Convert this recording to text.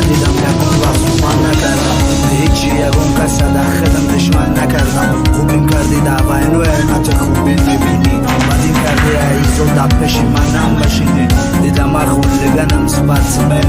Надидам, ягон вақт сухан накардам. Ҳечи ягон каса дар хидм душман накардам. Хубим кардӣ дар вайное, ати хубӣ мебинӣ. Бадим кардӣ, аизо дар пеши манам башинӣ. Дидама хулиганым, спортсмен.